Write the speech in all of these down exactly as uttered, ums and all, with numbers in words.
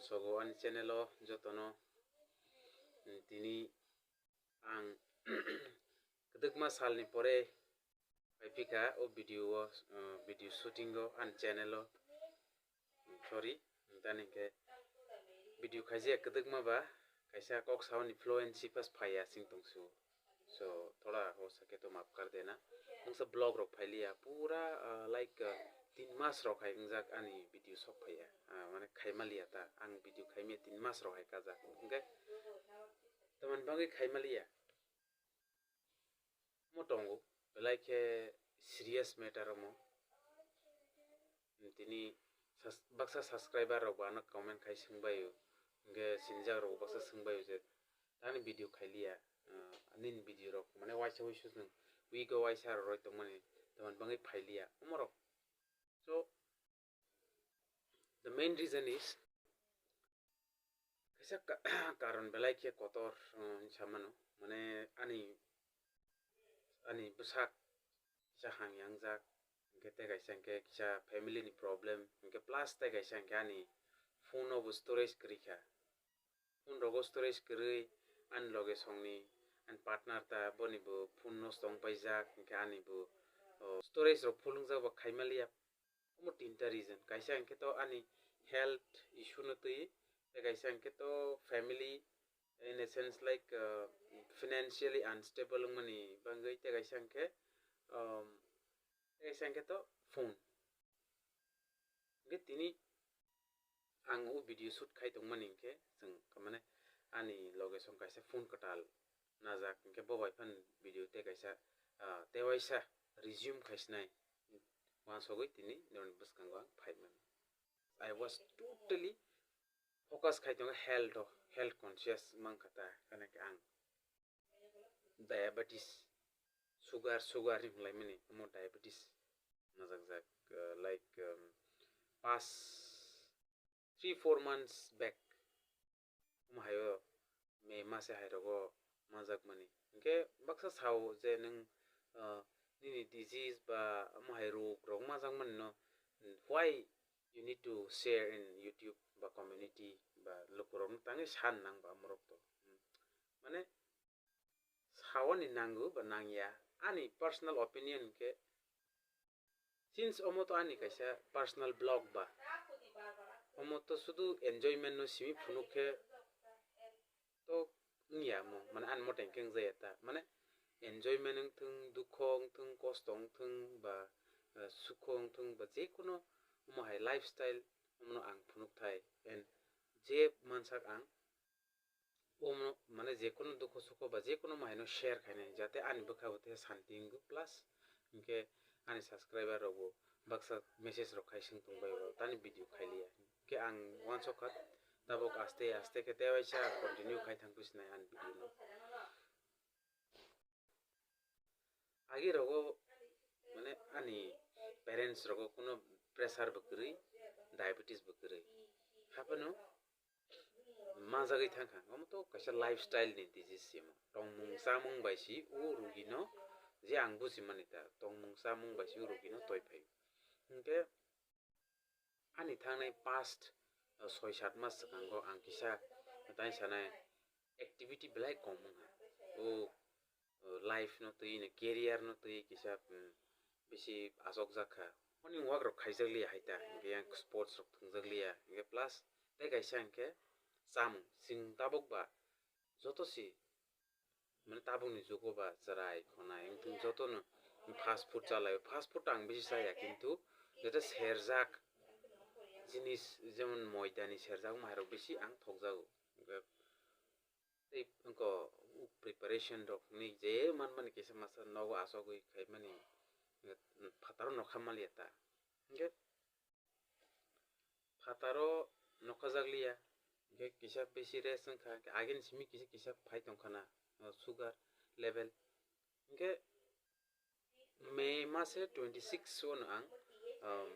Sogo ani channel o jotono, mm, tini ang kwdwkma salni pore phaipikha o video o, uh, video shooting o ani channel o. Sorry, tani khe video khaijak kwdwkma ba, kaisa kok saoni fluency pas phaiya sing tongsu. So, thoda ho sakhe to maaf kar dena. Mungsa vlog rok phailiya, pura, ah, like, ah, tin mas rok hai wngjak ani video sok phaiya. Ah, mane khaimaliya ta, ang video khaimya tin mas rok hai kajak. Hwnkhe, tamani bagwi khaimaliya? Omo tongo, belai khe serious matter omo. Tini sas-, baksa subscriber rok bo ano comment khai swngbaio, hwnkhe sinijak rok baksa swngbaio je, "Tani video khailiya, ah, nini video rok mane waisa waisa nwng week o waisa rw roi tongmani, tamani bagwi phailiya?" Omorok. So, the main reason is, kaisa ka-, karon belai khe kotor, uh, hinwi samano, mane ani, ani bwsak kisa hamya wngjak, hwnkhe tei kaisa hwnkhe kisa family ni problem, hwnkhe plus tei kaisa hwnkhe ani phone o bo storage kwrwi kha. Phone rogo storage kwrwi ani loge songni, ani partner ta boni bo phone nosto wng paijak, hwnkhe ani bo, o, storage rok full wngjak ba khaimaliya. Omo tinta reason, kaisa hwnkhe to ani health issue no twi, tei kaisa hwnkhe to family, in a sense like, uh, financially unstable wngmani bagwi, tei kaisa hwnkhe, um, tei kaisa hwnkhe to phone. Hwnkhe tini ang o video shoot khai tongmani hwnkhe chwng, mane, ani loge song kaisa phone kwtal najak, hwnkhe bo bai phano video tei kaisa, ah, tei waisa resume khaisinai wansogwi tini norokni bwskango ang phaimani. I was totally focus khai tongo health o, health conscious mankha ta, hwnkhe ang diabetes, sugar, sugar hinwi hwnlaimani, omo diabetes najakjak, uh, like, um, pas three four months back, omo haio May mase hairogo manjakmani. Hwnkhe baksa sao je nwng, uh, nini disease ba omo hai rog rok manjakmani no, why you need to share in YouTube ba community ba lukurokno tangwi san nang ba omorok to. Mane, saoni nango ba nangya, ani personal opinion khe, since omo to ani kaisa personal vlog ba, omo to sudu enjoyment no simi phunuk khe to wngya mo, mane ani mote hwnkhe wngjaya ta, mane enjoyment wngthung, dukho wngthung, kosto wngthung ba, eh, sukho wngthung ba, jekono omo hai lifestyle omono ang phunuk thai, and je mansak ang omo, mane, jekono dukho sukho ba jekono mahaino share khainai, jate ani bwkha bo teisa santi wngwi, plus hwnkhe ani subscriber rok bo baksa message rok khai swng tongbai, "Bo tani video khailiya?" Hwnkhe ang uansukha, tabuk aste aste khe tei waisa continue khai thangphi sinai ani video no. Agi rogo, mane, ani parents rogo kuno pressure bo kwrwi, diabetes bo kwrwi. Haphano manjagwi thangkha, omo to kaisa lifestyle ni disease se omo. Tongmung chamung bai si o rugino, je ang buji mani ta, tongmung chamung bai si o rugino toi phai. Hwnkhe ani thangnai past, uh, soi sat mas swkango ang kisa tai sanai activity belai kom wngkha. O, uh, life no twi, career no twi kisa, um, bisi achokjak kha. Morning walk rok khaijak liya hai ta, hwnkhe yang sports rok thwngjak liya, hwnkhe plus tei kaisa hwnkhe chamung, chwng tabuk ba joto si, mane, tabukni jugo ba chwrai khonai wngthung, jotono fast food chalaio. Fast food ang bisi chaya, kintu jete serjak jinis, jemon moidani serjak mairok bisi ang thokjago. Tei wngkha preparation rok ni je manmani kisa masa nogo achogwi khaimani, phataro nokha maliya ta. Hwnkhe phataro nokhajak liya, hwnkhe kisa bisi rest wngkha, hwnkhe agini simi kisa kisa phai tongkha na, o, sugar level. Hwnkhe May mase twenty six o no ang, um,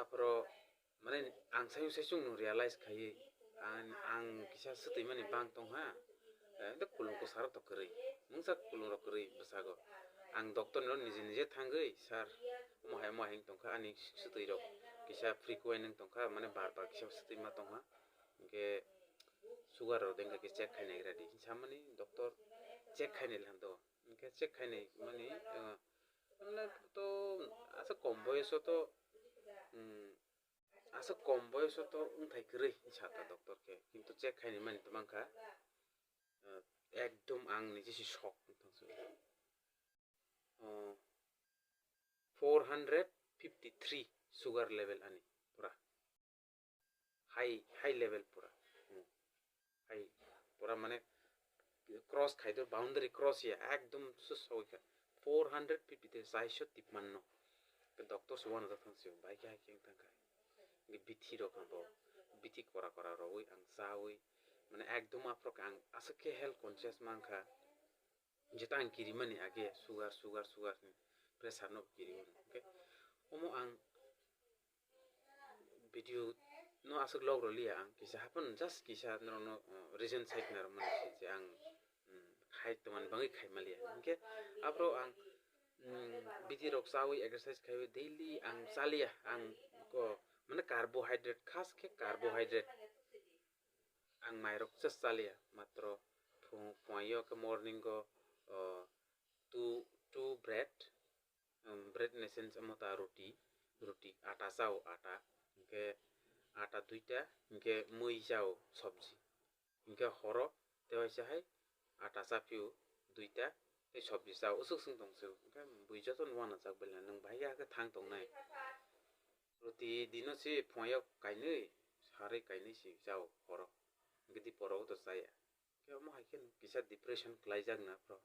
aphro, mane, ang sayung sayung no realize khaiwi, ang, ang kisa swtwi mani bang tongha, eh, ente kulung kwsarok to kwrwi, mungsa kulung rok kwrwi bwsago. Ang doctor ni niji niji thangwi, "Sir, omo hai omo hai wng tongkha ani swtwi rok, kisa frequent wng tongkha, mane bar bar kisa swtwi ma tongkha, hinkhe sugar rok dengkha khe check khainai ready hinsamani doctor check khainai lando, hinkhe check khainai mani, uh, mane to asa kom boyoso to, um, asa kom boyoso to wngthai kwrwi hinsa ta doctor khe, kintu check khainai mani to mankha, uh, ekdom ang niji si shock wngtong. Uh, four hundred fifty three sugar level ani pura high, high level pura. Hmm. High pura mane cross khai do, boundary cross ya, ekdom sus soi kha. Four hundred fifty three, saiso tipmanno. Ke doctor se wana thang se bai khe hai khe thang kha. Ke bithi rok ang bo, bithi kora kora roi ang chawi mane ekdom aphro ang aswk khe health conscious mankha. Jeta ang kirimani age sugar, sugar, sugar ni pressure no kirimani. Okay? Omo ang video no aswk log roliya ang kisa hapan just kisa norokno, uh, reason sai khna rwmani se je ang, um, khai tongmani bangwi khai maliya. Hinkhe aphro ang, um, bithi rok chawi exercise khaiwi daily ang chaliya ang ko mane carbohydrate khas khe carbohydrate ang mairok just chaliya, matro phung, phungaio khe morning o, o, two, two bread, um, bread in a sense, omo ta roti, roti, ata chao, ata, hinkhe ata duita, hinkhe mui chao, sabji, hinkhe horo tewaisa hai ata chaphio duita, tei sabji chao, usuk sung tong se, hinkhe bui jotono uanajak belai nwng bahai khe thang tongnai. Roti dino se phungaio kainwi, sarwi kainwi se chao horo. Hinkhe diporo to chaya. Hinkhe omo hai khe kisa depression kwlaijakna phro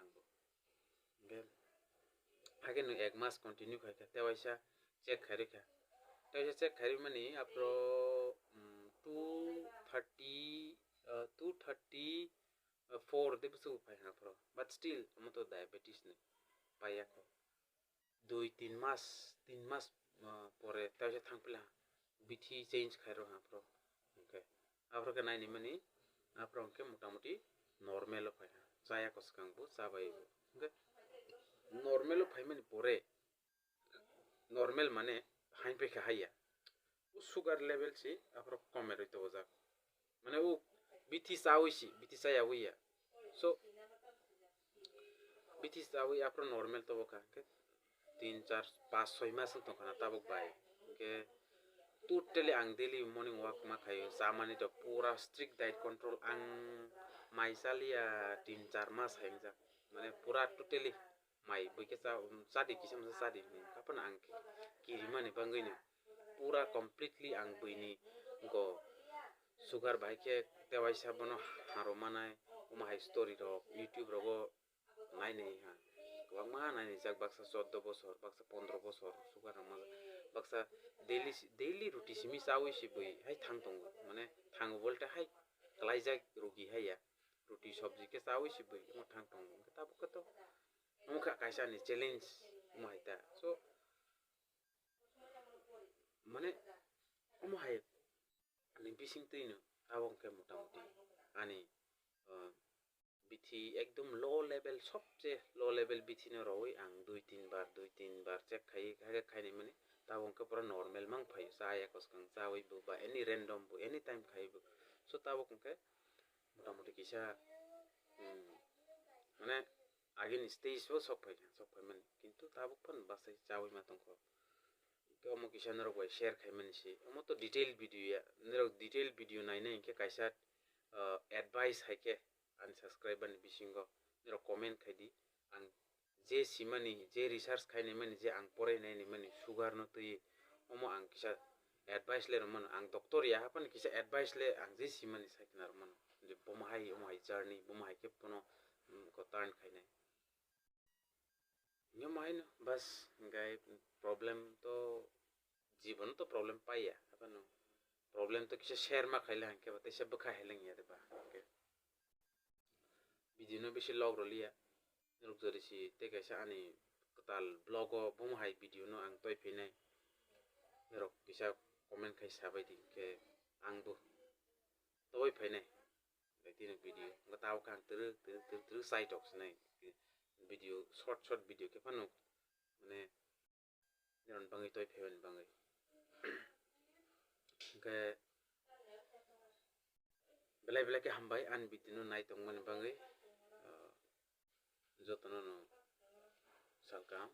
angbo. Hinkhe hakhe nwng ek mas continue khai kha, tewaisa check khai rwkha. Tewaisa check khai rwmani aphro, um, two thirty, uh, two thirty four de bwswk phai ha aphro. But still, omo to diabetes ni paiya kho. Dui tin mas, tin mas, uh, pore teisa thang pila bithi change khai rw ha aphro. Okay. Aphro khe naini mani aphro hwnkhe motamoti normal o phai ha. Chaya kwswkang bo, cha bai bo. Okay. Normal o phai mani pore, normal mane hain pai kha haiya. O sugar level si aphro kome rwi tobojak. Mane o bithi chawi si, bithi chayawi ya. So, bithi chawi aphro normal tobo kha. Hinkhe tin, char, panch, soi mas wng tong khana tabuk bai. Hinkhe totally ang daily morning walk ma khaio, chamani to pura strict diet control, ang mai chaliya tin, char mas hai wngjak. Mane pura totally mai bui khe cha, um, chadi kisa masa chadi hinwi haphano ang kirimani bangwino pura completely ang buini go sugar bai khe tewaisa bono haro manai, omo hai story rok YouTube rogo nainai ha. Kwbangma nainai jak, baksa chordo bosor, baksa pondro bosor sugar rok manjak, baksa daily, daily roti simi chawi si bui hai thang tongo, mane thango bolte hai kwlaijak rogi hai ya. Roti sabji khe chawi si bui omo thang tongo, hinkhe tabuk khe to omo kha kaisa ni challenge omo hai ta. So mane omo hai ani bising twi no abo hwnkhe motamoti ani, uh, bithi ekdom low level, sobse low level bithi no rwi ang dui tin bar, dui tin bar check khai, khai, khainai mani tabuk hwnkhe pura normal mang phaio, chaya kwswkang chawi bo ba any random bo anytime khai bo. So tabuk hwnkhe motamoti kisa, um, mane agini stage o sok phai, sok phai mani, kintu tabuk phano bachai chawi ma tongkho. Hinkhe omo kisa norok bai share khai mani se, omo to detail video ya, norok detail video nainai hinkhe kaisa, uh, advice hai khe ani subscriber ni bisingo norok comment khai di, ang je simani, je research khainai mani, je ang porai nainai mani sugar no twi, omo ang kisa advice le rwmano, ang doctor ya haphano kisa advice le ang je simani sai khna rwmano, je bomo hai omo hai journey, bomo hai khe bono, um, ko turn khainai. Nyo mahaino bas, hinkhe problem to, jibono to problem paiya, haphano problem to kisa share ma khaile hinkhe ba teisa bwkha heleng ya de ba, hinkhe video no bisi log roliya. Norok jodi si tei kaisa ani kwtal vlog o bomo hai video no ang toi phinai. Norok kisa comment khai sabai di, hinkhe ang bo toi phainai. Tini video wngkha tabuk khe ang twrwk twrwk twrwk twrwk chai tok sinai. Video short short video khe phano mane Nirok bangwi toi phaimani bangwi. Khe belai belai khe hambai ani video no nai tongmani bagwi, ah, jotono no salkam.